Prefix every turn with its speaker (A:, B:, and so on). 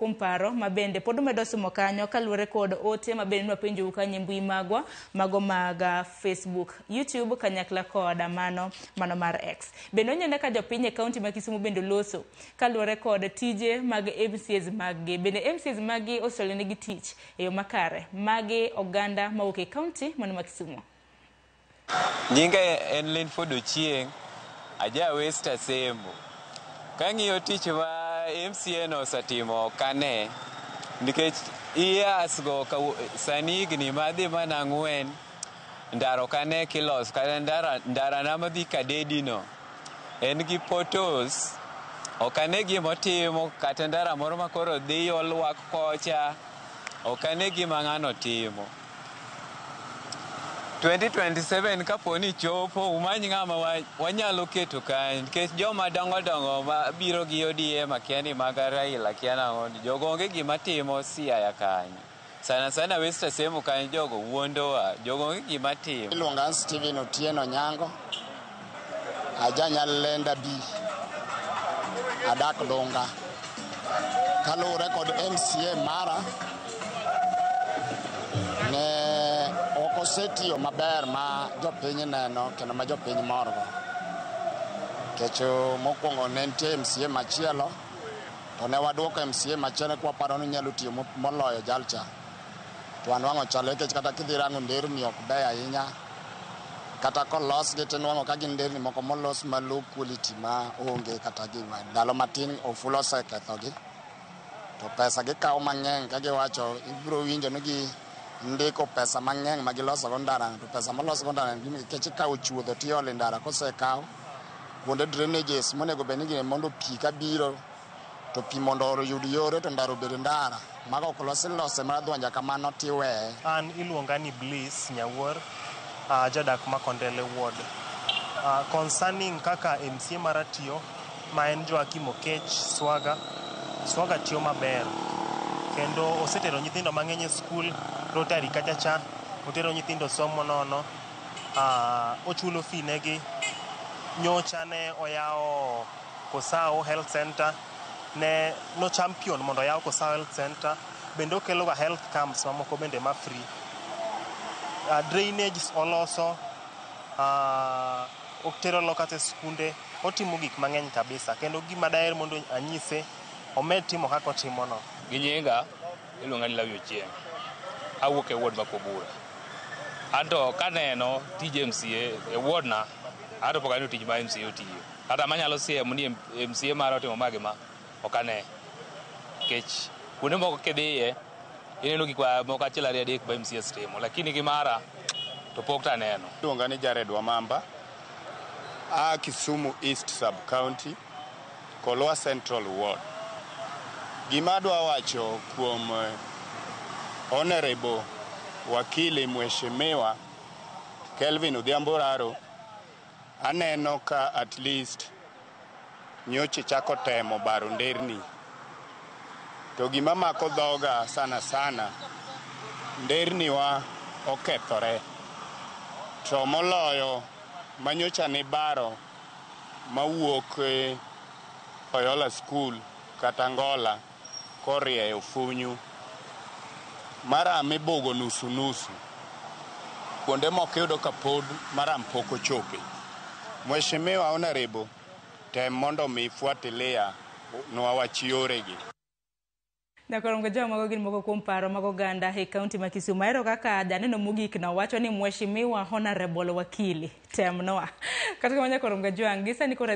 A: Kuom paro ma bende pod umedo somo kanyo kaluwore kod ote ma bende nwapenjou kanyo e mbui magwa mago mag Facebook, YouTube kanyakla kod mano mano mar X. Bende onyene ka jopiny e kaunti ma Kisumu bende loso kaluwore kod tije mag MCAs mag gi. Bende MCAs mag gi oselonegi tich e yo makare. Magi oganda mawuok e kaunti mano ma Kisumu.
B: Nyinga en Linford Ochieng', aja West Asembo. Kang'iyo tich ma MCA no osetimo ok ane, nikech years go sani higni madhi mana 4, ndara ok ane kiloso, kata ndara na madhi Kadedi no, en gi potholes, ok ane gimotimo, kata ndara moro ma koro dhi Olwak kocha, ok ane gima ng'ano timo. 2027 kapo ni chopo, umany ng'ama wanyalo keto kanyo, nikech joma dongo dongo ma biro gi ODM akia ni mag Raila akia nang'o, jogo onge gima timo Siaya kanyo. Sana sana West Asembo kanyo jogo wuondowa, jogo onge gima timo.
C: Iluonga Steven Otieno Nyango, aja Nyalenda B, adak Dunga. Kaluwore kod MCA mara, ne ok osetiyo maber ma jopiny neno kendo ma jopiny morgo. Nikech mokwongo ne nitie MCA machielo, to ne waduoko MCA machielo kwaparo ni nyalo tiyo moloyo jalcha. To wanwang'o chalo nikech kata kidhi rango nderni ok beyo ahinya. Kata kolosgi tinwang'o ka gin nderni moko molos ma low quality ma onge kata gima. Ndalo matin ofulo osekethogi. To pesa gikawo mang'eny ka giwacho ibiro winjo ni gi ndiko pesa mang'eny ma giloso go ndara to pesa molos go ndara nikech ikawo chuodho tiolo e ndara kosekaw kuonde drainages monego bed ni gine mondo pi kabiro to pi mondo oyud yore to ndara obed ndara mago ok los ilose mana dwanja kamano tiweye.
D: An iluonga ni Bliss Nyawuor, jadak ma Kondele Ward. Concerning kaka MCA mara tiyo, ma en Joakim Okech Swaga, Swaga tiyo maber. Kendo osetero nyithindo mang'eny e skul, Rotary kacha cha, otero nyithindo somo nono, ochulo fee negi. Nyocha ne oyawo Kosao Health Center, ne no champion mondo oyaw Kosao Health Center, bende okelo ga health camps mamoko bende ma free. Drainage oloso, otero lokas e skunde, otimo gik mang'eny kabisa. Kendo gima daher mondo anyise, omed timo kaka otimo no.
E: Gi nyinga iluonga ni Lawi Ochieng'. Awuok e ward ma Kobura. Anto kaneno tij MCA e ward na, anto pok aneno tich ma MCA otiyo. Kata manyalo siemo ni MCA mara otimo ma gi ma, ok ane. Nikech kuonde moko kidhiye, ineno gik moko achiel ariyo adek ma MCAs timo, lakini gi mara to pok to aneno.
F: Iluonga ni Jared Wamamba, a Kisumu East Sub-County, Kolwa Central Ward. Gima adwa wacho kuom Honorable Wakili Mheshimiwa Kelvin Odhiambo Raro, aneno ka at least nyocha chako temo baro nderni. To gima mako dhoga sana sana, nderni wa okethore. To moloyo manyocha nibaro mawuok e Oyola School kata Ngola korieyo Funyu. Maram ibugo nusu nusu. Kuonde moko iyudo ka pod maram pok ochope. Mheshimiwa Honorable, tem mondo mi fuatilia nwa wach yoregi.
A: Nyakorongo joma mago gin moko kuom paro mag oganda e kaunti ma Kisumu. Ahero kaka janeno mogik no wacho ni Mheshimiwa Honorable Wakili temnwa. Kata kamano Nyakorongo Jwang' gi sani koro